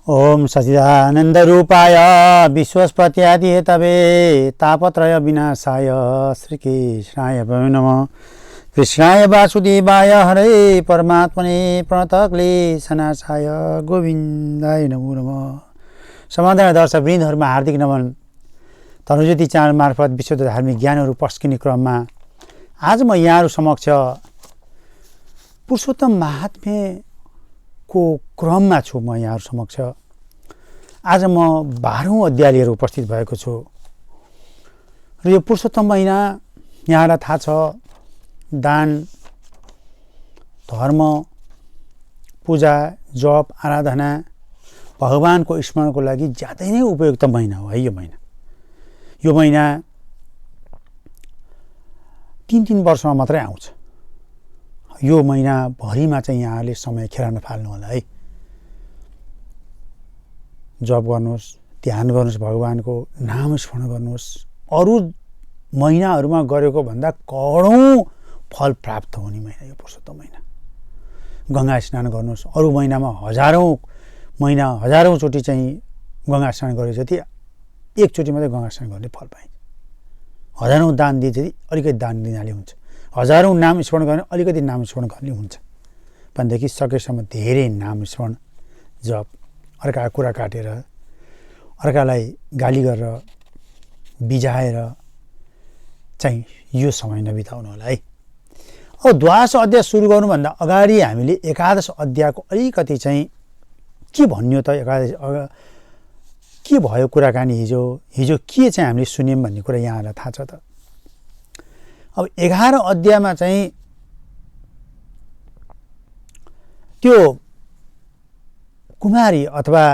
ओम सच्चिदानंद रूपाय विश्वस्पत्यादि Hathaway तापत्रय विनाशाय श्रीकृष्णाय नमः। कृष्णाय वासुदेवाय हरे परमात्मने प्रणतक्लेशनाशाय गोविन्दाय नमो नमः। समाधान दर्शक वृन्दहरुमा हार्दिक नमन। तनुज्योति च्यानल मार्फत विशुद्ध धार्मिक ज्ञानहरू पस्किने क्रममा आज म यहाँहरु समक्ष पुरुषोत्तम महात्म्य को क्रममा छु। म यहाँहरु समक्ष आज म 12औं अध्याय लिएर उपस्थित भएको छु र यो पुरुषोत्तम महिना यहाँलाई थाहा छ, दान धर्म पूजा जप आराधना भगवानको स्मरणको लागि ज्यादै नै उपयुक्त महिना हो है। यो महिना 3 वर्षमा मात्रै आउँछ। यो महिना भरिमा चाहिँ यहाँले समय खेर नफाल्नु होला है। जप गर्नुहोस्, ध्यान गर्नुहोस्, भगवानको नाम स्मरण गर्नुहोस्। अरु महिनाहरुमा गरेको भन्दा करोडौं फल प्राप्त हुने महिना यो पुरुषोत्तम महिना। गंगा स्नान गर्नुहोस्। अरु महिनामा हजारौं चोटी चाहिँ गंगा स्नान गरे जति एकचोटी मात्रै गंगा स्नान गर्ने फल पाइन्छ। हजारौं दान दिए जति अलिकति दान दिनाले हुन्छ। हजारौं नाम स्मरण गर्ने अलिकति नाम स्मरण गर्ने हुन्छ भनेदेखि सकेसम्म धेरै नाम स्मरण जप, अर्काको कुरा काटेर, अर्कालाई गाली गरेर, बिझाएर चाहिँ यो समय नबिताउनु होला है। अब द्वादश अध्याय सुरु गर्नुभन्दा अगाडि हामीले एकादश अध्यायको अलिकति चाहिँ के भन्यो त, एकादश के भयो कुराकानी हिजो के चाहिँ हामीले सुन्यौं भन्ने कुरा यहाँलाई थाहा छ त। अब 11 अध्यायमा चाहिँ त्यो कुमारी अथवा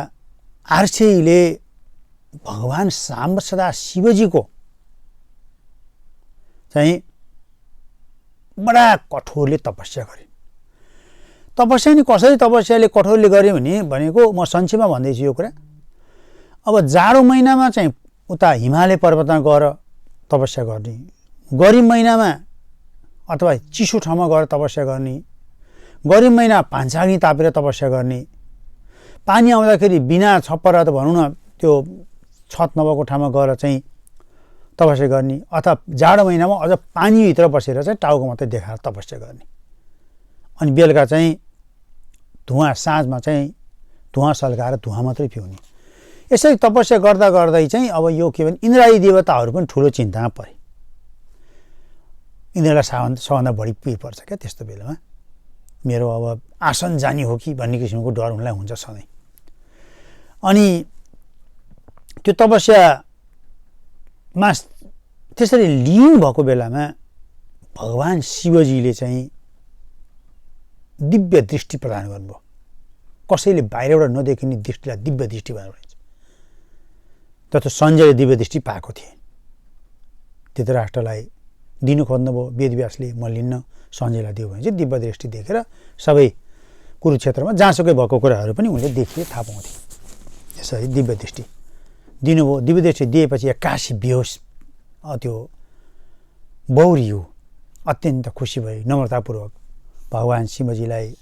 आर्छेले भगवान साम्ब सदा शिवजीको चाहिँ बडा कठोरले तपस्या गरे। तपस्या नि कसरी तपस्याले कठोरले गरे भनेको म संक्षेपमा भन्दैछु यो कुरा। अब जाडो महिनामा चाहिँ उता हिमालय पर्वतमा गएर तपस्या गर्ने, गरिब महिनामा अथवा चिसो ठाउँमा गएर तपस्या गर्ने, गरिब महिना भान्साग्नि तापेर तपस्या गर्ने, पानी आउँदाखेरि बिना छप्पर त भनौँ न त्यो छत नभएको ठाउँमा गएर चाहिँ तपस्या गर्ने, अथवा जाडो महिनामा अझ पानीभित्र बसेर चाहिँ टाउको मात्रै देखाएर तपस्या गर्ने। अनि बेलुका चाहिँ साँझमा चाहिँ धुवा सल्काएर धुवा मात्रै पिउने। यसरी तपस्या गर्दा गर्दै चाहिँ अब यो के भने इन्द्रादी देवताहरू पनि ठुलो चिन्तामा परे। इन्द्रलाई सबभन्दा बढी पिर पर्छ क्या त्यस्तो बेलामा। मेरो अब आसन जाने हो कि भन्ने किसिमको डर उनलाई हुन्छ सधैँ। अनि त्यो तपस्यामा त्यसरी लीन भएको बेलामा भगवान शिवजीले चाहिँ दिव्य दृष्टि प्रदान गर्नुभयो। कसैले बाहिरबाट नदेखिने दृष्टिलाई दिव्य दृष्टि भनेर भनिन्छ। त सञ्जयले दिव्य दृष्टि पाएको थिए। धृतराष्ट्रलाई दिनु खोज्नुभयो वेदव्यासले, म लिन्न, सञ्जयलाई दियो भने चाहिँ दिव्य दृष्टि देखेर सबै कुरुक्षेत्रमा जहाँसुकै भएको कुराहरू पनि उनले देखिए थाहा पाउँथे। यसरी दिव्य दृष्टि दिनुभयो। दिव्य दृष्टि दिएपछि एक्कासी बेहोस त्यो बौरियो। अत्यन्त खुसी भए, नम्रतापूर्वक भगवान शिवजीलाई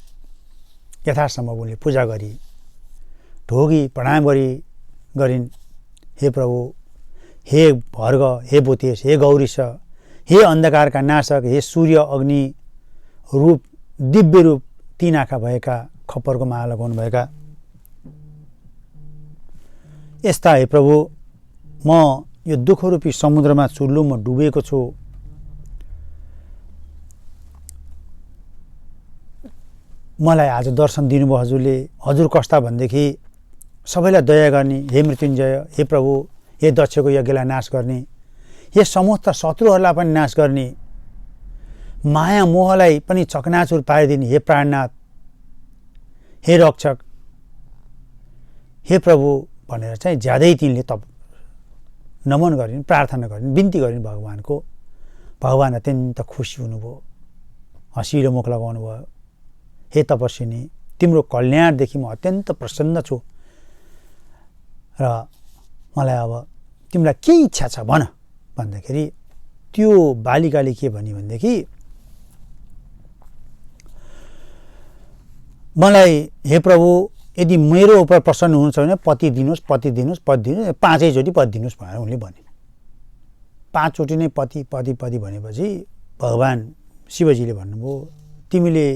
यथासम्भव उनले पूजा गरी, ढोगी प्रणाम गरिन्। हे प्रभु, हे भर्ग, हे भूतेश, हे गौरीश, हे अन्धकारका नाशक, हे सूर्य अग्नि रूप, दिव्य रूप, 3 आँखा भएका, खप्परको माला लगाउनु भएका यस्ता हे प्रभु, म यो दुःखरूपी समुद्रमा चुल्लुमा डुबेको छु। मलाई आज दर्शन दिनुभयो हजुरले। हजुर कस्ता भनेदेखि सबैलाई दया गर्ने, हे मृत्युञ्जय, हे प्रभु, हे दक्षको यज्ञलाई नाश गर्ने, हे समस्त शत्रुहरूलाई पनि नाश गर्ने, माया मोहलाई पनि चकनाचुर पारिदिने, हे प्राणनाथ, हे रक्षक, हे प्रभु भनेर चाहिँ ज्यादै तिनले नमन गरिन्, प्रार्थना गरिन्, बिन्ती गरिन् भगवानको। भगवान अत्यन्त खुसी हुनुभयो, हँसिलो मुख लगाउनु भयो। हे तपस्विनी, तिम्रो कल्याणदेखि म अत्यन्त प्रसन्न छु र मलाई अब तिमीलाई के इच्छा छ भन भन्दाखेरि त्यो बालिकाले के भनी भनेदेखि मलाई हे प्रभु यदि मेरो उप प्रसन्न हुनुहुन्छ भने पति दिनुहोस्, पति दिनुहोस्, पति दिनुहोस्, 5 चोटि पति दिनुहोस् भनेर उनले भने। 5 चोटि नै पति पति पति भनेपछि भगवान शिवजीले भन्नुभयो तिमीले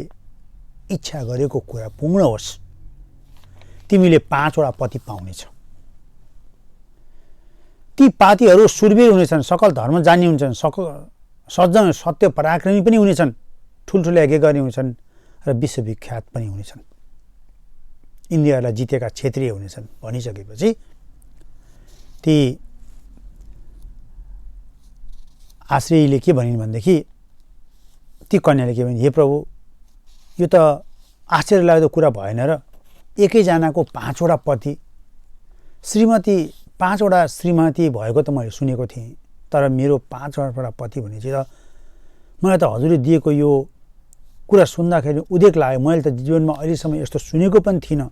इच्छा गरेको कुरा पूर्ण होस्, तिमीले 5 वटा पति पाउनेछौ। ती पातिहरू सुरवीर हुनेछन्, सकल धर्म जान्ने हुन्छन्, सज्जन सत्य पराक्रमी पनि हुनेछन्, ठुल्ठुला यज्ञ गर्ने हुनेछन् र विश्वविख्यात पनि हुनेछन्, इन्डियालाई जितेका क्षेत्रीय हुनेछन् भनिसकेपछि ती आश्रयले के भनिन् भनेदेखि ती कन्याले के भनिन्, हे प्रभु यो त आश्चर्य लाग्दो कुरा भएन र एकैजनाको 5 वटा पति श्रीमती 5 वटा श्रीमती भएको त मैले सुनेको थिएँ, तर मेरो 5 वटा पति भने चाहिँ त मलाई त हजुरले दिएको यो कुरा सुन्दाखेरि उदेक लाग्यो। मैले त जीवनमा अहिलेसम्म यस्तो सुनेको पनि थिइनँ।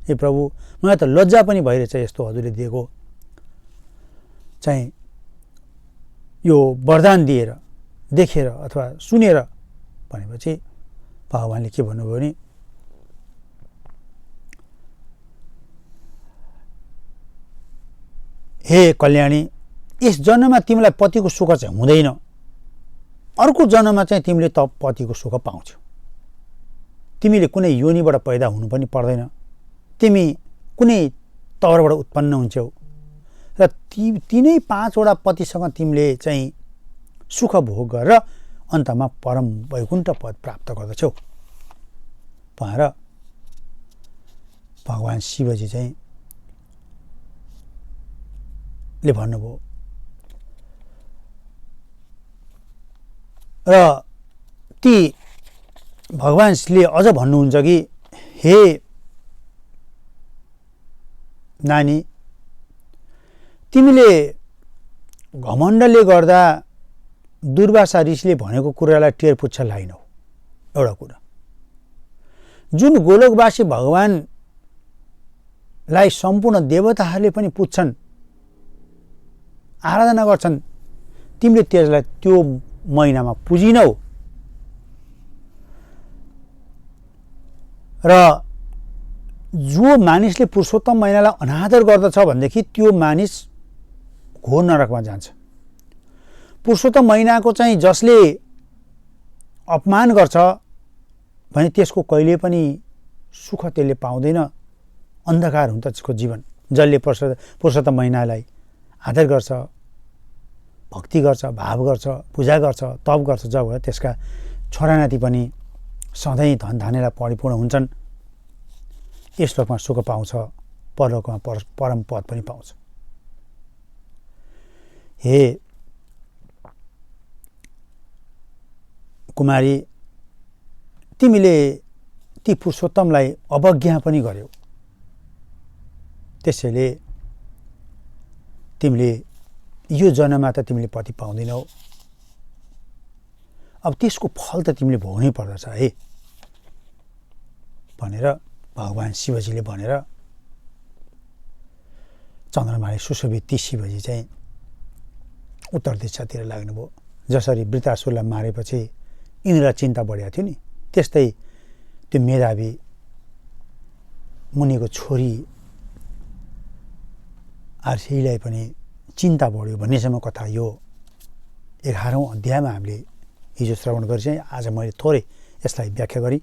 हे प्रभु मलाई त लज्जा पनि भइरहेछ यस्तो हजुरले दिएको चाहिँ यो वरदान दिएर देखेर अथवा सुनेर भनेपछि भगवानले के भन्नुभयो भने हे कल्याणी यस जन्ममा तिमीलाई पतिको सुख चाहिँ हुँदैन, अर्को जन्ममा चाहिँ तिमीले त पतिको सुख पाउँछौ। तिमीले कुनै योनिबाट पैदा हुनु पनि पर्दैन, तिमी कुनै तवरबाट उत्पन्न हुन्छौ र तिनै 5 वटा पतिसँग तिमीले चाहिँ सुख भोग गरेर अन्तमा परम वैकुण्ठ पद प्राप्त गर्दछौ भनेर भगवान शिवजी चाहिँ ले भन्नुभयो। र ती भगवान श्रीले अझ भन्नुहुन्छ कि हे नानी तिमीले घमण्डले गर्दा दुर्वासा ऋषिले भनेको कुरालाई टेर पुच्छा लाइनौ। एउटा कुरा जुन गोलोकवासी भगवानलाई सम्पूर्ण देवताहरूले पनि पुच्छन्, आराधना गर्छन्, तिमीले त्यसलाई त्यो महिनामा पुजिनौ र जो मानिसले पुरुषोत्तम महिनालाई अनादर गर्दछ भनेदेखि त्यो मानिस घोर नरकमा जान्छ। पुरुषोत्तम महिनाको चाहिँ जसले अपमान गर्छ भने त्यसको कहिले पनि सुख त्यसले पाउँदैन, अन्धकार हुन्छ त्यसको जीवन। जसले पुरुषोत्तम महिनालाई आदर गर्छ, भक्ति गर्छ, भाव गर्छ, पूजा गर्छ, तप गर्छ, जब त्यसका छोरानाति पनि सधैँ धन धानेलाई परिपूर्ण हुन्छन्, यस लोकमा सुख पाउँछ, परलोकमा परम पद पनि पाउँछ। हे कुमारी तिमीले ती पुरुषोत्तमलाई अवज्ञा पनि गर्यौ, त्यसैले तिमीले यो जन्ममा त तिमीले पति पाउँदैनौ, अब त्यसको फल त तिमीले भोग्नै पर्दछ है भनेर भगवान शिवजीले भनेर चन्द्रमाले सुशोभित ती शिवजी चाहिँ उत्तर दिशातिर लाग्नुभयो। जसरी वृत्रासुरलाई मारेपछि इन्द्रलाई चिन्ता बढेको थियो नि, त्यस्तै त्यो मेधावी मुनिको छोरी आर्सीलाई पनि चिन्ता बढ्यो भन्नेसम्म कथा यो 11औं अध्यायमा हामीले हिजो श्रवण गरेँ। आज मैले थोरै यसलाई व्याख्या गरेँ।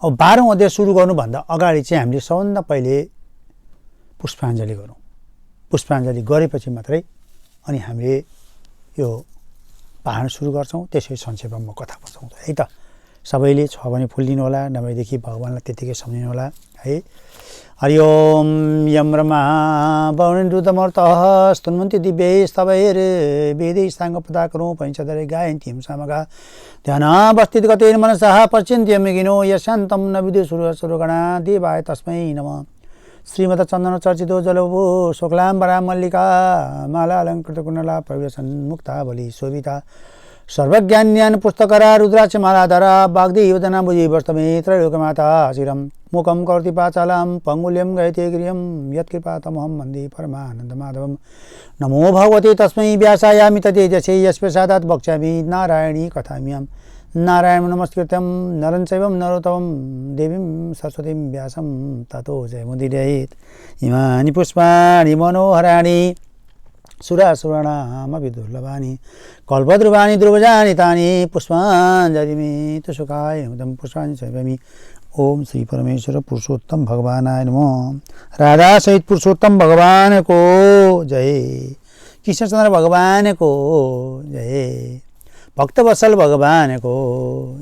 अब 12औं अध्याय सुरु गर्नुभन्दा अगाडि चाहिँ हामीले सबभन्दा पहिले पुष्पाञ्जली गरौँ। पुष्पाञ्जली गरेपछि मात्रै अनि हामीले यो पाठ सुरु गर्छौँ, त्यसै संक्षेपमा म कथा बचाउँछु है त। सबैले छ भने फुलिदिनु होला, नभएदेखि भगवानलाई त्यतिकै सम्झिनु होला है। हरि ओम यम ब्रह्मा वरुणरुद्रमरुतः स्तुन्वन्ति दिव्यैस्तवैर् वेदैः साङ्गपदाकरो पंचदरे गायन्ति हिंसामगा ध्यानावस्थित गतेन मनसः पश्यन्ति यमिगिनो यशान्तं न विदुषुरसुरगणा देवाय तस्मै नमः। श्रीमद चन्दन चर्चितो जलभो शुक्लाम्बरा मल्लिका मालालङ्कृत कुण्डला प्रवेशन्मुक्ता शोभिता सर्वज्ञान्यान पुस्तकरा रुद्राक्ष मालाधरा वाग्देवदना बुझि वर्तमे त्रैलोकमाता शिरं मुखं करोति पाचालं पङ्गुल्यं गयते गिरियं यत्कृपातमहं वन्दे परमानन्दमाधवं। नमो भगवते तस्मै व्यासायामि ततेजसे यस्प्रसादात् वक्ष्यामि नारायणी कथामियं नारायणं नमस्कृत्यं नरं चैव नरोत्तमं देवीं सरस्वतीं व्यासं ततो जयमुदीरयेत्। इमानि पुष्पाणि मनोहराणि सुरासुराणामपि दुर्लभानि कल्पद्रुवाणि दुर्बजानि तानि पुष्पाञ्जलिमेतु सुखाय नमः पुष्पाणि समर्पयामि। ओम श्री परमेश्वर पुरुषोत्तम भगवानाय नमः। राधा सहित पुरुषोत्तम भगवान को जय। कृष्णचंद्र भगवान को जय। भक्तवत्सल भगवान को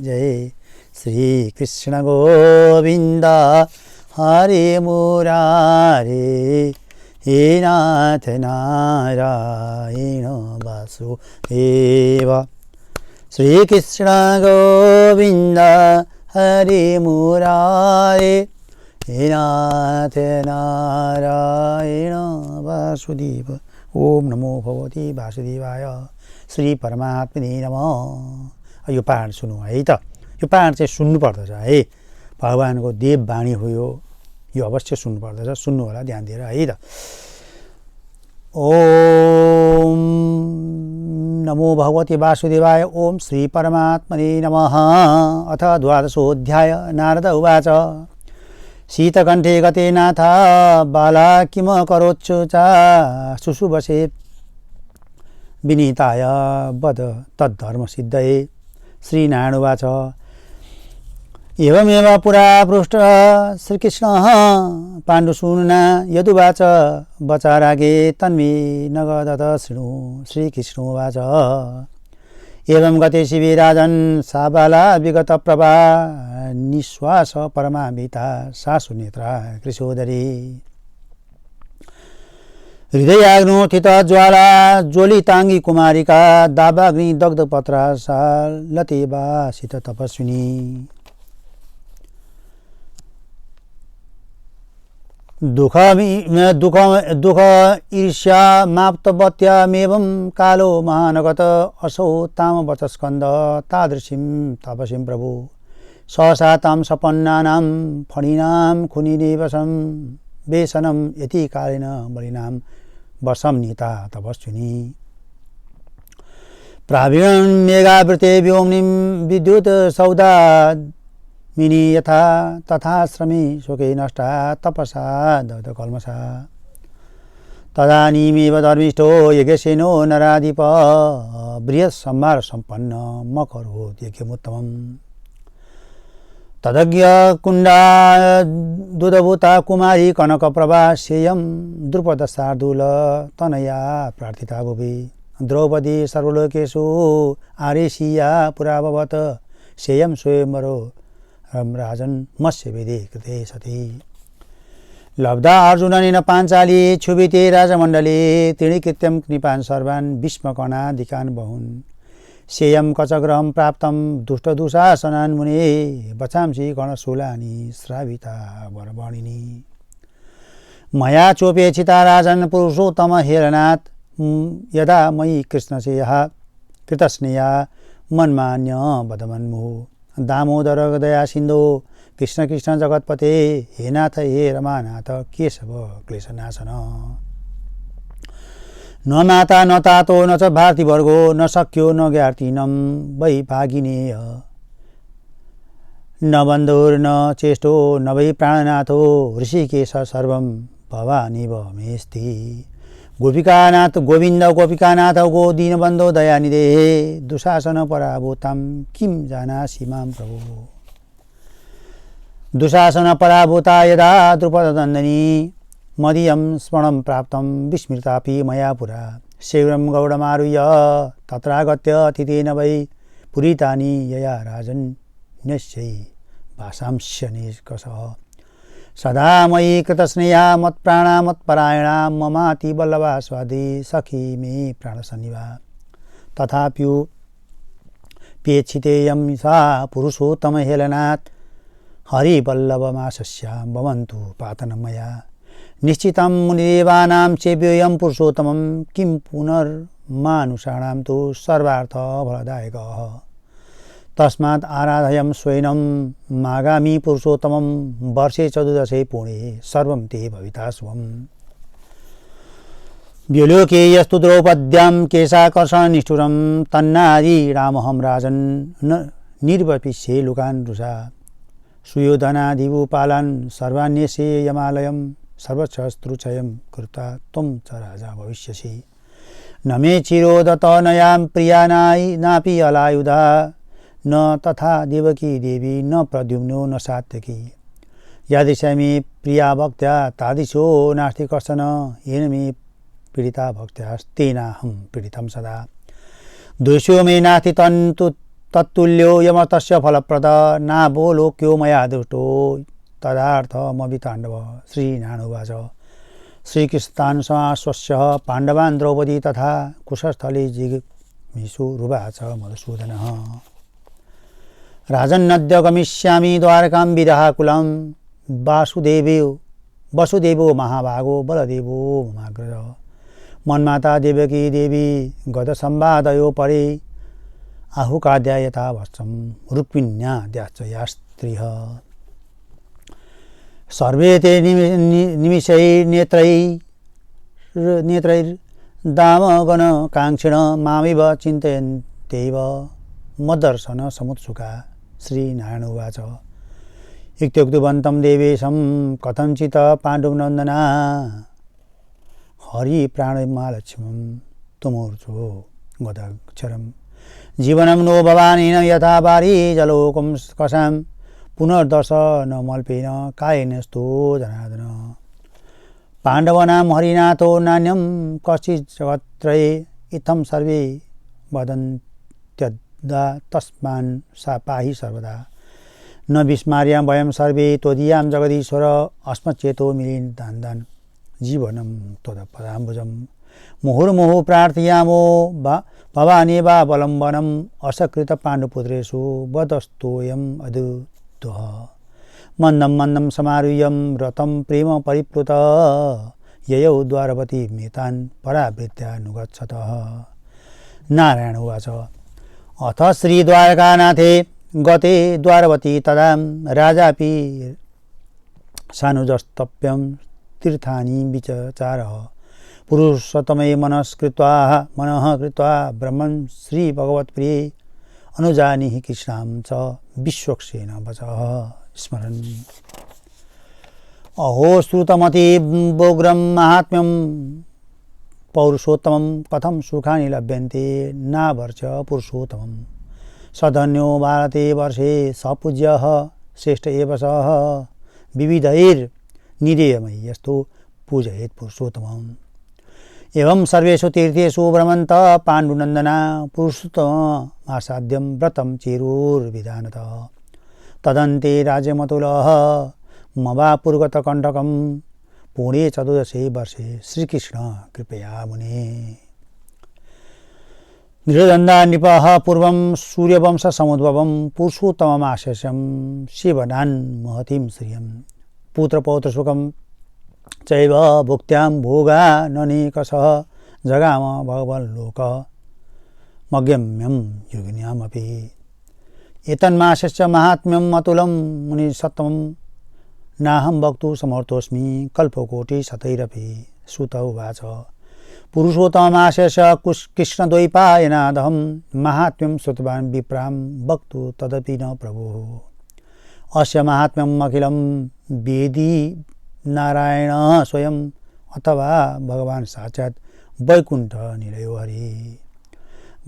जय। श्री कृष्ण गोविंद हरे मुरारे हे नाथ नारायण वासुदेव। श्री कृष्ण गोविंद हरे मुरारे हे नाथ नारायण वासुदेव। ओम नमो भगवते वासुदेवाय। श्री परमात्मने नमः। यो पाठ सुन्नु है त। यो पाठ चाहिँ सुन्नुपर्दछ है। भगवानको देव वाणी हो यो अवश्य सुन्नुपर्दछ। सुन्नु होला ध्यान दिएर है त। ओम नमो भगवते वासुदेवाय। ओम श्री परमात्मने नमः। अथ द्वादशोऽध्याय। नारद उवाच शीतकण्ठे गते नाथ बाला किम करोच्युचा शुशुभसे विनीताय वद तद्धर्मसिद्धये। श्रीनारायण उवाच एवमेव पुरा पृष्ठ श्रीकृष्णः पाण्डुसूनुना यदुवाच वचारागे तन्मे नगदत शृणु। श्रीकृष्णोवाच एवं गते शिवे राजन् सा बाला विगत प्रभा निश्वास परमामिता सासुनेत्रा कृशोदरी। हृदयाग्नोत्थित ज्वाला ज्वलिताङ्गी कुमारिका दावाग्नि दग्धपत्रा सा लतेवासित तपस्विनी। दुख ईर्ष्या माप्तवत्यामेवं कालो महानगत असौ ताम वचस्कन्द तादृशीं तपसीं प्रभु। सहसा तां सपन्नानां फणीनां खुनिनिवसं वेशनं यति कालेन बलिनां वशं नीता तपस्विनी। प्रावीण्यं मेघावृते व्योम्निं विद्युत सौदा मिनी यथा तथा श्रमी शोके नष्टा तपसा दग्धकल्मषा। तदानीमेव धर्मिष्ठो यज्ञसेनो नराधिप बृहत् संहार सम्पन्न मकरोत् यज्ञमुत्तमम्। तदज्ञ कुण्डा दुधभूता कुमारी कनकप्रभा सेयं द्रुपद शार्दूल तनया प्रार्थिता भुवि। द्रौपदी सर्वलोकेषु आरेशीया पुराभवत् सेयं स्वयंवरो राजन् मत्स्यवेदे कृते सति। लब्धा अर्जुननेन पाञ्चाली क्षुभिते राजमण्डले तृणीकृत्यं कृपान् सर्वान् भीष्मकर्णादिकान् बहून्। सेयं कचग्रहं प्राप्तं दुष्टदुशासनान् मुने वचांसि कर्णशूलानि श्राविता वरवर्णिनी। मया चोपेक्षिता राजन् पुरुषोत्तम हेरनाथ यदा मयि कृष्णसेयः कृतस्नेहा मन्मान्य वदमन्मुः। दामोदर दया सिन्धो कृष्ण कृष्ण जगतपते हे नाथ हे रमानाथ केशव क्लेशनाशन। न माता न तातो न च भारतीवर्गो न शक्यो न ज्ञातिनं वै भागिनेय। न बन्धुर्न चेष्टो न वै प्राणनाथो ऋषिकेश सर्वं भवानी भमेस्ति। गोपिकानाथ गोविन्द गोपिकानाथ गो दीनबन्धो दयानिधे दुशासन पराभूतं किं जानासि मां प्रभो। दुशासन पराभूता यदा द्रुपदनन्दिनी मदीयं स्मरणं प्राप्तं विस्मृतापि मया पुरा। शीघ्रं गौडमारुह्य तत्रागत्य अतिथेन वै पुरीतानि यया राजन्यस्यै भाषांस्य निष्कषः। सदा मयि कृतस्नेहा मत्प्राणा मत्परायणा ममाति वल्लभा स्वादी सखी मे प्राणसन्निभा। तथाप्युपेक्षितेयं सा पुरुषोत्तम हेलनाथ हरिवल्लभमाशस्या भवन्तु पातनं मया। निश्चितं मुनिदेवानां सेव्योऽयं पुरुषोत्तमं किं पुनर्मानुषाणां तु सर्वार्थ फलदायकः। तस्मात् आराधयं स्वैनं मागामि पुरुषोत्तमं वर्षे चतुर्दशे पुणे सर्वं ते भविता शुभम्। व्योलोके यस्तु द्रौपद्यां केशाकर्षणनिष्ठुरं तन्नादि रामहं राजन् निर्वपिष्ये लुकान् रुषा सुयोधनादिवुपालान् सर्वान्येषे यमालयं सर्वशस्त्रुचयं कृत्वा त्वं च राजा भविष्यसि न मे चिरोदत नयां प्रियानायि नापि अलायुधा न तथा देवकी देवी न प्रद्युम्नो न सात्यकी यादिशामि प्रिया भक्त्या तादिशो नास्ति कश्चन येन मे पीडिता भक्त्यास्तेनाहं पीडितं सदा द्वेषो मे नास्ति तत्तुल्यो यमतस्य फलप्रद नाबोलोक्यो मया दुष्टो तदार्थमभिताण्डव श्रीनारायणोवाच श्रीकृष्णानुशास्वस्य पाण्डवान् द्रौपदी तथा कुशस्थले जिगमिषुरुवाच मधुसूदनः राजन्नद्य गमिष्यामि द्वारकां विरहाकुलं वसुदेवो महाभागो बलदेवो ममाग्रज मन्माता देवकी देवी गतसंवादयो परे आहुकाद्यायता वत्सं रुक्मिण्याद्याश्च या स्त्रियः सर्वे ते नेत्रैर्दामगणकाङ्क्षिण मामिव चिन्तयन्त्यैव मद्दर्शन समुत्सुका श्रीनारायण उवाच इत्युक्तवन्तं देवेशं कथञ्चित् पाण्डुनन्दना हरिप्राणमालक्ष्मं तुमूर्चो गदाक्षरं जीवनं नो भवानेन यथा बारी जलोकं कषां पुनर्दर्शनमल्पेन कायेनस्तु जनार्दन पाण्डवानां हरिनाथो नान्यं कश्चित् जगत्त्रये इत्थं सर्वे वदन्त्यदा तस्मान् सा पाहि सर्वदा न विस्मार्यां वयं सर्वे त्वदीयां जगदीश्वर अस्मच्चेतो मिलिन्दान् जीवनं त्वदपदाम्बुजं मुहुर्मुहुः प्रार्थयामो भवानी वा बलम्बनम् असकृत पाण्डुपुत्रेषु वदस्तोऽयम् अदुद्धः मन्दं मन्दं समारुह्यं व्रतं प्रेम परिप्लुत ययौ द्वारवती मेतान् परावृत्यानुगच्छतः नारायण उवाच अथ श्रीद्वारकानाथे गते द्वारवती तदा राजापि सानुजस्तप्यं तीर्थानि विचचारः पुरुषोत्तमे मनः कृत्वा ब्रह्मन् श्री भगवत्प्रिये अनुजानीहि कृष्णां च विश्वक्सेन वचः स्मरन् अहो श्रुतमति बोग्रं महात्म्यं पौरुषोत्तमं कथं सुखानि लभ्यन्ते नावर्च पुरुषोत्तमं सधन्यो भारते वर्षे सपूज्यः श्रेष्ठ एव सः विविधैर्निरेयमय्यस्तु पूजयेत् पुरुषोत्तमम् एवं सर्वेषु तीर्थेषु भ्रमन्त पाण्डुनन्दना पुरुषोत्तममासाद्यं व्रतं चिरुर्विधानतः तदन्ते राज्यमतुलः मवापुर्गतकण्टकं पुणे चतुर्दशे वर्षे श्रीकृष्ण कृपया मुने निरदन्दा नृपः पूर्वं सूर्यवंशसमुद्भवं पुरुषोत्तममाशेषं शिवनान् महतीं श्रियं पुत्रपौत्रसुखं चैव भुक्त्यां भोगा ननेकशः जगाम भगवल्लोक मग्यम्यं योगिन्यामपि एतन्मासस्य माहात्म्यम् अतुलं मुनिसत्तमं नाहं वक्तुं समर्थोऽस्मि कल्पकोटिशतैरपि श्रुत उवाच पुरुषोत्तममासस्य कृष्णद्वैपायनादहं माहात्म्यं श्रुतवान् विप्रां वक्तु तदपि न प्रभुः अस्य माहात्म्यम् अखिलं वेदी नारायण स्वयं अथवा भगवान् साक्षात् वैकुण्ठ निलयो हरि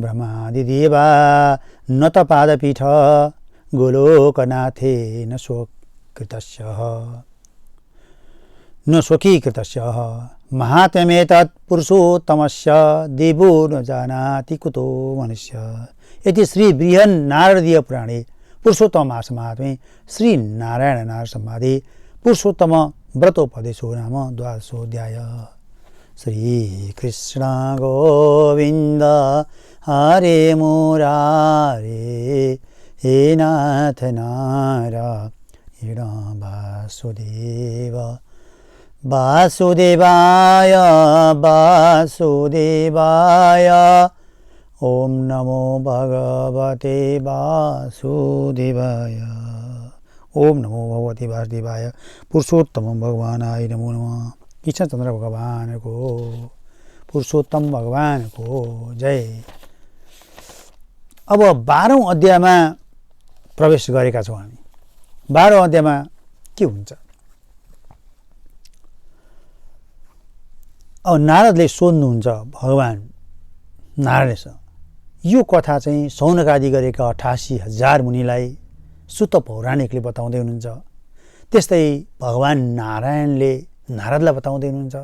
ब्रह्मादिदेवा नतपादपीठ गोलोकनाथे न स्वकीकृतस्य महात्म्यमेतत् पुरुषोत्तमस्य देवो न जानाति कुतो मनुष्य इति श्री बृहन्नारदीय पुराणे पुरुषोत्तममासमाहात्म्ये श्री नारायण नारद संवादे पुरुषोत्तम व्रतोपदेशो नाम द्वादशोऽध्याय। श्रीकृष्ण गोविन्द हरे मुरारे हे नाथ नारायण वासुदेव वासुदेवाय वासुदेवाय ओम नमो भगवते वासुदेवाय ओम नमो भगवते वासुदेवाय पुरुषोत्तम भगवानाय नमो नमः। कृष्णचन्द्र भगवान को पुरुषोत्तम भगवान को जय। अब 12औं अध्यायमा प्रवेश गरेका छौँ हामी। 12औं अध्यायमा के हुन्छ? अब नारदले सोध्नुहुन्छ भगवान नारायणसँग, यो कथा चाहिँ शौनकादि गरेका 88,000 मुनिलाई सुत पौराणिकले बताउँदै हुनुहुन्छ। त्यस्तै भगवान नारायणले नारदलाई बताउँदै हुनुहुन्छ।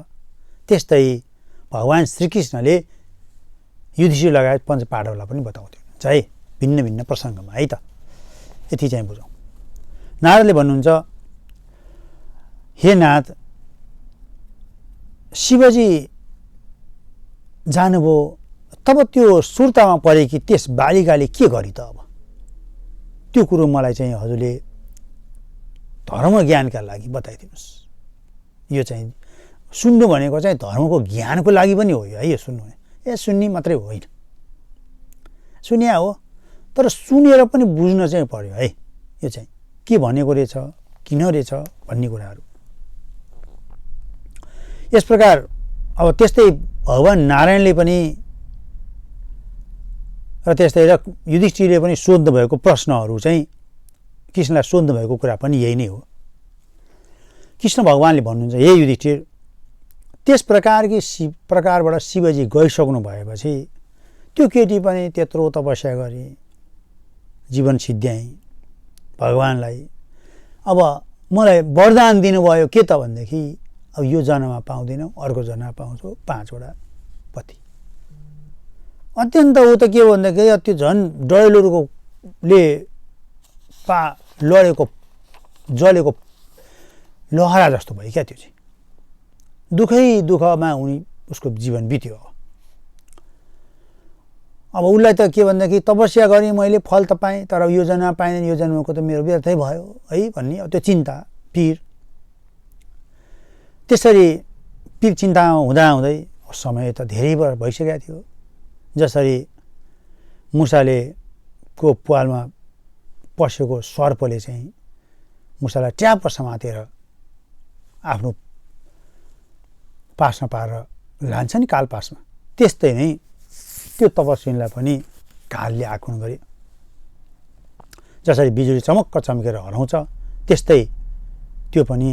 त्यस्तै भगवान श्रीकृष्णले युधिष्ठिर लगायत पञ्चपाण्डवलाई पनि बताउँदै हुनुहुन्छ है, भिन्न भिन्न प्रसङ्गमा है त। यति चाहिँ बुझौँ। नारदले भन्नुहुन्छ, हे नाथ, शिवजी जानुभयो, तब त्यो सुर्तामा परे कि त्यस बालिकाले के गरी त? अब त्यो कुरो मलाई चाहिँ हजुरले धर्म ज्ञानका लागि बताइदिनुहोस्। यो चाहिँ सुन्नु भनेको चाहिँ धर्मको ज्ञानको लागि पनि हो है। यो सुन्नु सुन्ने मात्रै होइन, सुन्या हो, तर सुनेर पनि बुझ्न चाहिँ पर्यो है। यो चाहिँ के भनेको रहेछ, किन रहेछ भन्ने कुराहरू। यस प्रकार अब त्यस्तै भगवान नारायणले पनि र त्यस्तै युधिष्ठिरले पनि सोध्नु भएको प्रश्नहरू चाहिँ कृष्णलाई सोध्नु भएको कुरा पनि यही नै हो। कृष्ण भगवानले भन्नुहुन्छ, हे युधिष्ठिर, त्यस प्रकारबाट शिवजी गइसक्नु भएपछि त्यो केटी पनि त्यत्रो तपस्या गरी जीवन सिद्ध्याई भगवानलाई। अब मलाई वरदान दिनुभयो के त भनेदेखि, अब यो जन्ममा पाउँदिनौ, अर्को जन्ममा पाउँछौ 5 वटा पति। अत्यन्त ऊ त के भन्दाखेरि त्यो झन् डडेलुरुकोले लडेको जलेको लहरा जस्तो भयो क्या। त्यो चाहिँ दुःखै दुःखमा उनी उसको जीवन बित्यो। अब उसलाई त के भन्दाखेरि तपस्या गरेँ मैले, फल त पाएँ, तर यो जन्म पाएन, यो जन्मको त मेरो व्यर्थै भयो है भन्ने अब त्यो चिन्ता पीर। त्यसरी पीर चिन्तामा हुँदाहुँदै समय त धेरै भइसकेको थियो। जसरी मुसाले को पालमा पसेको सर्पले चाहिँ मुसालाई ट्याप्प समातेर आफ्नो पासमा पारेर लान्छ नि काल पासमा, त्यस्तै नै त्यो तपस्विनीलाई पनि कालले आक्रमण गरे। जसरी बिजुली चमक्क चम्केर हराउँछ, त्यस्तै त्यो पनि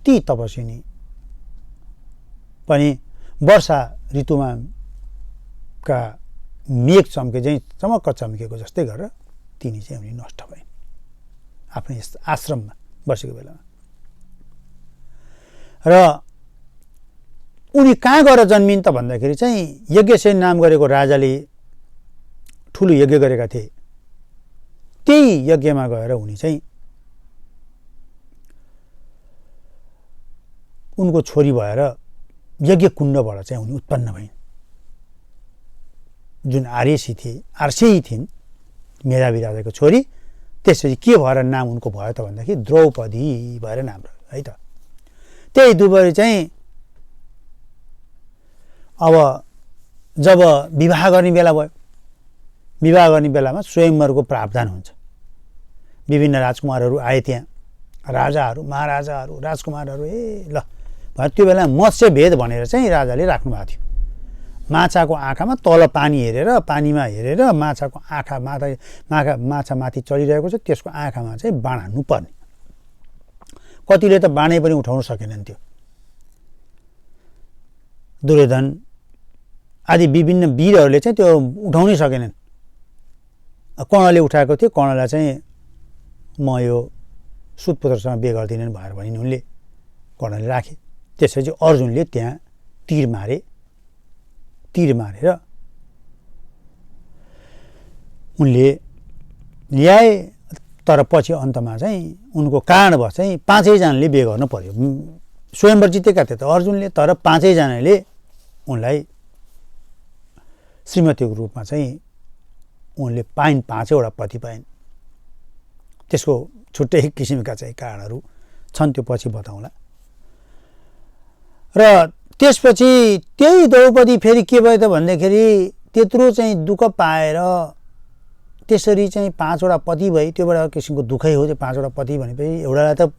ती तपस्विनी पनि वर्षा ऋतुमा का मेघ चम्के चाहिँ चमक्क चम्केको जस्तै गरेर तिनी चाहिँ उनी नष्ट भए आफ्नो आश्रममा बसेको बेलामा। र उनी कहाँ गएर जन्मिन् त भन्दाखेरि चाहिँ यज्ञसेन नाम गरेको राजाले ठुलो यज्ञ गरेका थिए, त्यही यज्ञमा गएर उनी चाहिँ उनको छोरी भएर यज्ञ कुण्डबाट चाहिँ उनी उत्पन्न भइन्। जुन आर्यसी थिइन्, मेधावी राजाको छोरी। त्यसपछि के भएर नाम उनको भयो त भन्दाखेरि द्रौपदी भएर नाम रह्यो है त। त्यही दुबरी चाहिँ अब जब विवाह गर्ने बेला भयो, विवाह गर्ने बेलामा स्वयंवरको प्रावधान हुन्छ। विभिन्न राजकुमारहरू आए त्यहाँ, राजाहरू, महाराजाहरू, राजकुमारहरू। ल त्यो बेला मत्स्य भेद भनेर चाहिँ राजाले राख्नु भएको थियो। माछाको आँखामा तल पानी हेरेर, पानीमा हेरेर माछाको आँखा माछा माथि चलिरहेको छ, त्यसको आँखामा चाहिँ बाण हान्नु पर्ने। कतिले त बाणै पनि उठाउन सकेनन्। त्यो दुर्योधन आदि विभिन्न वीरहरूले चाहिँ त्यो उठाउनै सकेनन्। कर्णले उठाएको थियो, कर्णलाई चाहिँ म यो सुतपुत्रसँग बिहे गर्दिनँ भनेर भनिन् उनले, कर्णले राखे। त्यसपछि अर्जुनले त्यहाँ तीर मारेर उनले ल्याए। तर पछि अन्तमा चाहिँ उनको कारणवश चाहिँ 5जनाले बिहे गर्नु पर्यो। स्वयंवर जितेका थिए त अर्जुनले, तर 5जनाले उनलाई श्रीमतीको रूपमा चाहिँ उनले पाइन्, 5वटा पति पाइन्। त्यसको छुट्टै किसिमका चाहिँ कारणहरू छन्, त्यो पछि बताउँला। र त्यसपछि त्यही द्रौपदी फेरि के भयो त भन्दाखेरि त्यत्रो चाहिँ दुःख पाएर त्यसरी चाहिँ 5वटा पति भई। त्यो एउटा किसिमको दुःखै हो त्यो 5वटा पति भनेपछि। एउटालाई त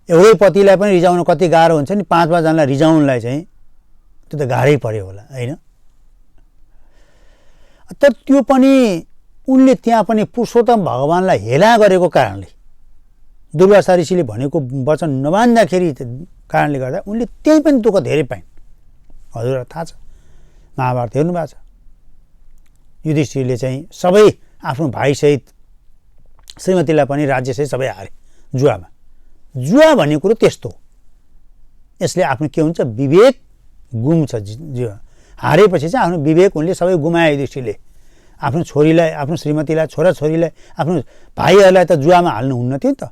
एउटै पतिलाई पनि रिजाउन कति गाह्रो हुन्छ नि, 5-5जनालाई रिजाउनलाई चाहिँ त्यो त गाह्रै पर्यो होला हैन। तर त्यो पनि उनले त्यहाँ पनि पुरुषोत्तम भगवानलाई हेला गरेको कारणले, दुर्वासा ऋषिले भनेको वचन नमान्दाखेरि कारणले गर्दा उनले त्यही पनि दुःख धेरै पाइन्। हजुरलाई थाहा छ, महाभारत हेर्नु भएको छ। युधिष्ठिरले चाहिँ सबै आफ्नो भाइसहित श्रीमतीलाई पनि राज्यसहित सबै हारे जुवामा। जुवा भन्ने कुरो त्यस्तो हो। यसले आफ्नो के हुन्छ, विवेक गुम्छ। जुवा हारेपछि चाहिँ आफ्नो विवेक उनले सबै गुमाए। युधिष्ठिरले आफ्नो छोरीलाई, आफ्नो श्रीमतीलाई, छोराछोरीलाई, आफ्नो भाइहरूलाई त जुवामा हाल्नु हुन्न थियो नि त।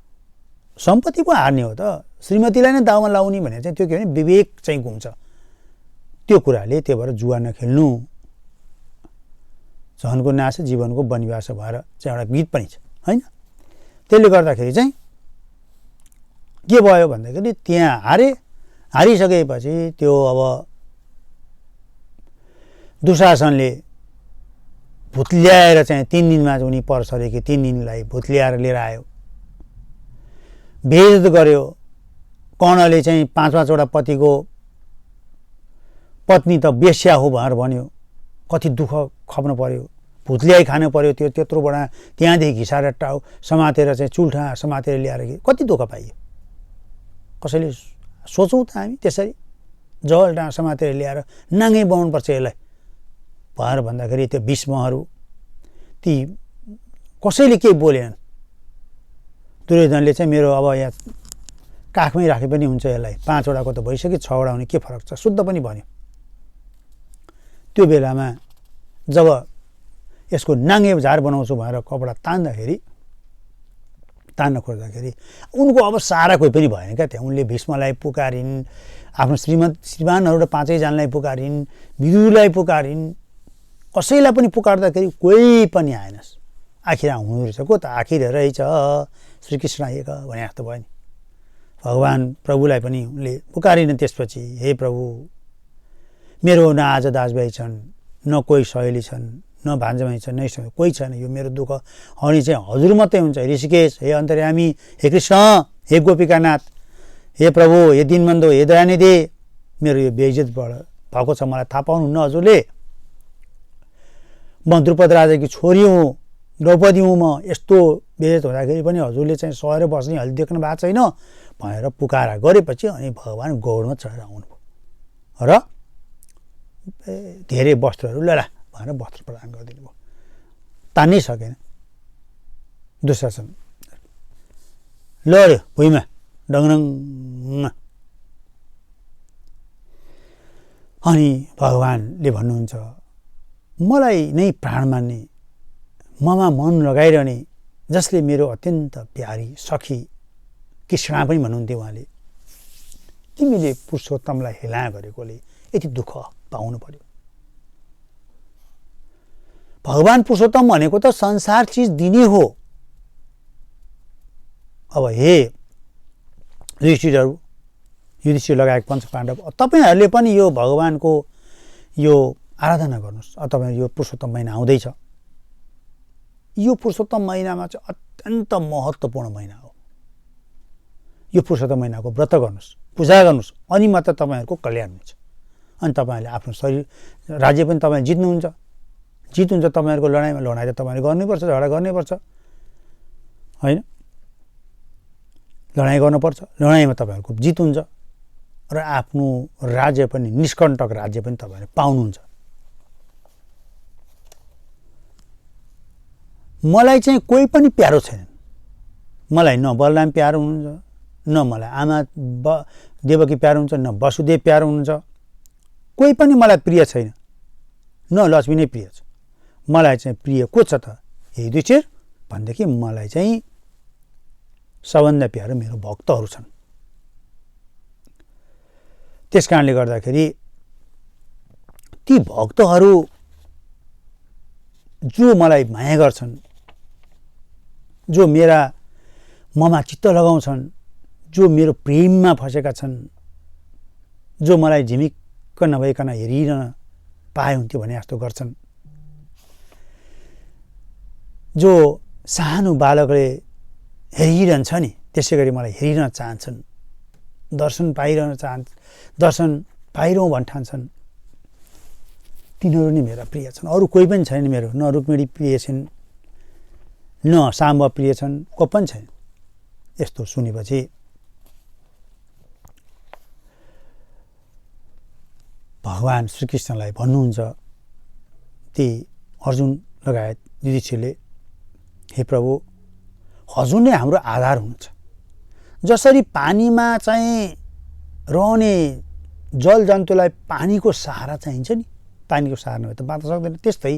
सम्पत्ति पो हार्ने हो त, श्रीमतीलाई नै दाउमा लाउने भने चाहिँ त्यो के भने विवेक चाहिँ गुम्छ। त्यो कुराले त्यो भएर जुवा नखेल्नु, झनको नाश जीवनको वनवास भएर चाहिँ एउटा गीत पनि छ होइन। त्यसले गर्दाखेरि चाहिँ के भयो भन्दाखेरि त्यहाँ हारिसकेपछि त्यो अब दुशासनले भुत्ल्याएर चाहिँ 3 दिनमा चाहिँ उनी पर सरेकी 3 दिनलाई भुत्ल्याएर लिएर आयो, भेद गर्यो। कर्णले चाहिँ 5-5वटा पतिको पत्नी त बेस्या हो भनेर भन्यो। कति दुःख खप्नु पर्यो, भुत्ल्याइ खानु पर्यो। त्यो त्यत्रो बडा त्यहाँदेखि घिसाएर टाउ समातेर चाहिँ चुल्ठा समातेर ल्याएर कति दुःख पाइयो। कसैले सोचौँ त हामी त्यसरी जलडा समातेर ल्याएर नाङ्गै बनाउनुपर्छ यसलाई भनेर भन्दाखेरि त्यो भीष्महरू ती कसैले केही बोलेनन्। दुर्योधनले चाहिँ मेरो अब यहाँ काखमै राखे पनि हुन्छ, यसलाई 5वटाको त भइसक्यो, 6वटा हुने के फरक छ, शुद्ध पनि भन्यो। त्यो बेलामा जब यसको नाङ्गे झार बनाउँछु भनेर कपडा तान्न खोज्दाखेरि उनको अब सारा कोही पनि भएन क्या त्यहाँ। उनले भीष्मलाई पुकारिन्, आफ्नो श्रीमानहरू र 5जनालाई पुकारिन्, विदुरलाई पुकारिन्, कसैलाई पनि पुकार्दाखेरि कोही पनि आएनस्। आखिर हुँदो रहेछ को त, आखिर रहेछ श्रीकृष्ण एक भने जस्तो भयो नि। भगवान् प्रभुलाई पनि उनले पुकारिन्। त्यसपछि हे प्रभु, मेरो न आज दाजुभाइ छन्, न कोही सहेली छन्, न भान्जाभाइ छन्, न कोही छैन। यो मेरो दुःख हनी चाहिँ हजुर मात्रै हुन्छ। ऋषिकेश, हे अन्तर्यामी, हे कृष्ण, हे गोपिकानाथ, हे प्रभु, हे दिनबन्धु, हे दयानिधि, मेरो यो बेइज्जत भएको छ, मलाई थाहा पाउनुहुन्न हजुरले। म द्रुपद राजाकी छोरी हुँ, द्रौपदी हुँ, म यस्तो बेइज्जत हुँदाखेरि पनि हजुरले चाहिँ सहेर बस्ने हल्दी देख्नु भएको छैन भनेर पुकारा गरेपछि अनि भगवान् गौडमा चढेर आउनुभयो र धेरै वस्त्रहरू लला भनेर वस्त्र प्रदान गरिदिनु भयो। तान्नै सकेन दुशासन, लड्यो भुइँमा डङडङ। अनि भगवान्ले भन्नुहुन्छ, मलाई नै प्राण मान्ने, ममा मन लगाइरहने, जसले मेरो अत्यन्त प्यारी सखी कृष्णा पनि भन्नुहुन्थ्यो उहाँले, तिमीले पुरुषोत्तमलाई हेला गरेकोले यति दुःख पाउनु पर्यो। भगवान् पुरुषोत्तम भनेको त संसार चिज दिने हो। अब हे युधिष्ठिर लगायत पञ्चपाण्डव, तपाईँहरूले पनि यो भगवानको यो आराधना गर्नुहोस्। तपाईँ यो पुरुषोत्तम महिना आउँदैछ, यो पुरुषोत्तम महिनामा चाहिँ अत्यन्त महत्त्वपूर्ण महिना हो। यो पुरुषोत्तम महिनाको व्रत गर्नुहोस्, पूजा गर्नुहोस्, अनि मात्र तपाईँहरूको कल्याण हुन्छ। अनि तपाईँहरूले आफ्नो शरीर राज्य पनि तपाईँ जित्नुहुन्छ। तपाईँहरूको लडाइँमा लडाइँ त तपाईँले गर्नैपर्छ, झगडा गर्नैपर्छ होइन, लडाइँ गर्नुपर्छ। लडाइँमा तपाईँहरूको जित हुन्छ र आफ्नो राज्य पनि, निष्कण्टक राज्य पनि तपाईँहरूले पाउनुहुन्छ। मलाई चाहिँ कोही पनि प्यारो छैन। मलाई न बलराम प्यारो हुनुहुन्छ, न मलाई आमा देवकी प्यारो हुन्छ, न वसुदेव प्यारो हुनुहुन्छ। कोही पनि मलाई प्रिय छैन, न लक्ष्मी नै प्रिय छ। मलाई चाहिँ प्रिय को छ त, हे युधिष्ठिर भनेदेखि मलाई चाहिँ सबभन्दा प्यारो मेरो भक्तहरू छन्। त्यस कारणले गर्दाखेरि ती भक्तहरू जो मलाई माया गर्छन्, जो मेरा ममा चित्त लगाउँछन्, जो मेरो प्रेममा फसेका छन्, जो मलाई झिमिक्क नभइकन हेरिरहन पाए हुन्थ्यो भने जस्तो गर्छन्, जो सानो बालकले हेरिरहन्छ नि त्यसै गरी मलाई हेरिरहन चाहन्छन्, दर्शन पाइरहँ भन्ठान्छन्, तिनीहरू नै मेरा प्रिय छन्। अरू कोही पनि छैन मेरो। न रुक्मिणी प्रिय छिन्, न साम्ब प्रिय छन्, को पनि छैन। यस्तो सुनेपछि भगवान् श्रीकृष्णलाई भन्नुहुन्छ ती अर्जुन लगायत युधिष्ठिरले, हे प्रभु, हजुर नै हाम्रो आधार हुनुहुन्छ। जसरी पानीमा चाहिँ रहने जल जन्तुलाई पानीको सहारा चाहिन्छ नि, पानीको सहारा नभए त बाँच्न सक्दैन, त्यस्तै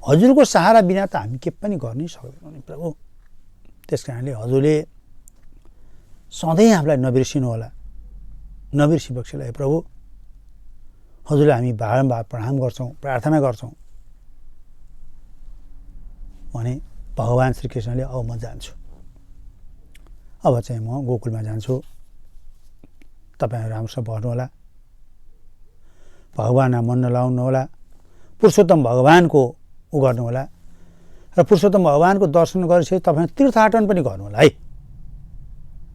हजुरको सहारा बिना त हामी के पनि गर्नै सक्दैनौँ नि प्रभु। त्यस कारणले हजुरले सधैँ हामीलाई नबिर्सिनु होला, नबिर्सी बक्सेला हे प्रभु। हजुरलाई हामी बारम्बार प्रणाम गर्छौँ, प्रार्थना गर्छौँ भने भगवान् श्रीकृष्णले अब म जान्छु, अब चाहिँ म गोकुलमा जान्छु, तपाईँहरू राम्रोसँग बस्नुहोला, भगवान्लाई मन नलाउनुहोला, पुरुषोत्तम भगवानको उ गर्नुहोला र पुरुषोत्तम भगवानको दर्शन गरेपछि तपाईँ तीर्थाटन पनि गर्नुहोला है।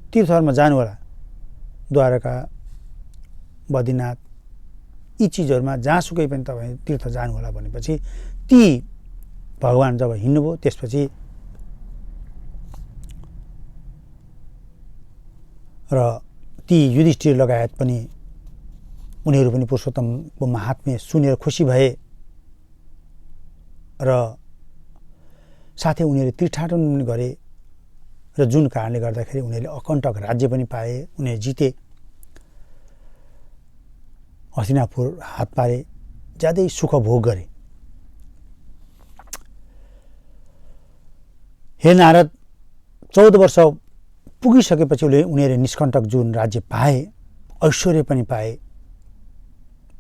तीर्थहरूमा जानु होला, द्वारका, बद्रीनाथ, यी चिजहरूमा जहाँसुकै पनि तपाईँ तीर्थ जानु होला भनेपछि ती भगवान् जब हिँड्नुभयो त्यसपछि र ती युधिष्ठिर लगायत पनि उनीहरू पनि पुरुषोत्तमको महात्म्य सुनेर खुसी भए र साथै उनीहरूले तीर्थाटन पनि गरे र जुन कारणले गर्दाखेरि उनीहरूले अकण्टक राज्य पनि पाए, उनीहरू जिते, हस्तिनापुर हात पारे, ज्यादै सुख भोग गरे। हे नारद, 14 वर्ष पुगिसकेपछि उनीहरूले निष्कण्टक जुन राज्य पाए, ऐश्वर्य पनि पाए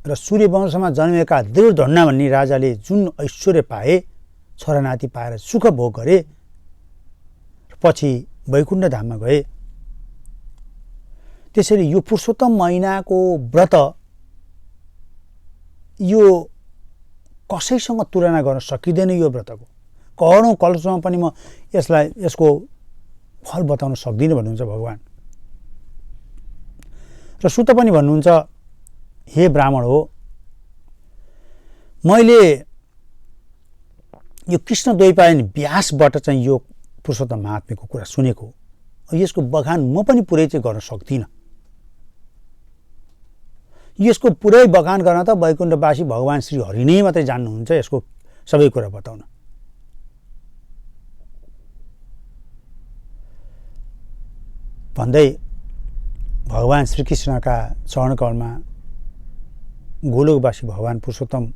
र सूर्यवंशमा जन्मेका दुर्योधन भन्ने राजाले जुन ऐश्वर्य पाए, छोरानाति पाएर सुख भोग गरे, पछि वैकुण्ठ धाममा गए। त्यसरी यो पुरुषोत्तम महिनाको व्रत यो कसैसँग तुलना गर्न सकिँदैन। यो व्रतको करोडौँ कल्पसम्म पनि म यसको फल बताउन सक्दिनँ भन्नुहुन्छ भगवान्। र सुत पनि भन्नुहुन्छ, हे ब्राह्मण हो, मैले यो कृष्ण द्वैपायन व्यासबाट चाहिँ यो पुरुषोत्तम महात्म्यको कुरा सुनेको, यसको बखान म पनि पुरै चाहिँ गर्न सक्दिनँ। यसको पुरै बखान गर्न त वैकुण्ठवासी भगवान् श्री हरि नै मात्रै जान्नुहुन्छ यसको सबै कुरा बताउन। भन्दै भगवान् श्रीकृष्णका चरणकमलमा गोलोकवासी भगवान् पुरुषोत्तम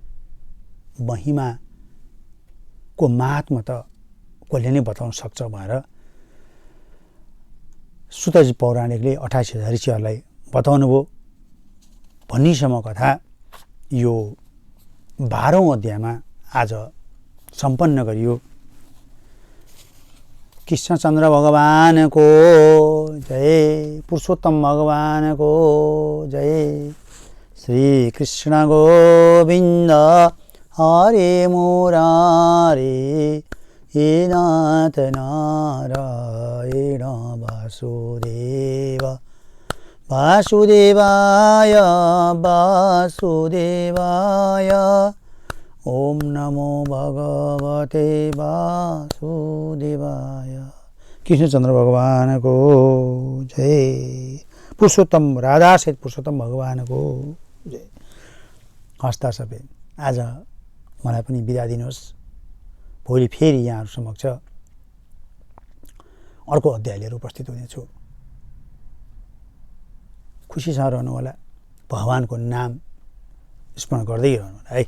महिमाको महात्मा त कसले नै बताउन सक्छ भनेर सुतजी पौराणिकले 28,000 ऋषिहरूलाई बताउनु भयो। भन्नेसम्म कथा यो 12औं अध्यायमा आज सम्पन्न गरियो। कृष्णचन्द्र भगवानको जय, पुरुषोत्तम भगवानको जय। श्री कृष्ण गोविन्द हरे मुरारे, हे नाथ नारायण वासुदेव, वासुदेवाय वासुदेवाय, ओम नमो भगवते वासुदेवाय। कृष्णचन्द्र भगवानको जय, पुरुषोत्तम राधा सहित पुरुषोत्तम भगवानको जय। हस्ता सबै आज मलाई पनि बिदा दिनुहोस्। भोलि फेरि यहाँहरू समक्ष अर्को अध्याय लिएर उपस्थित हुनेछु। खुसीसँग रहनु होला, भगवानको नाम स्मरण गर्दै रहनु होला है।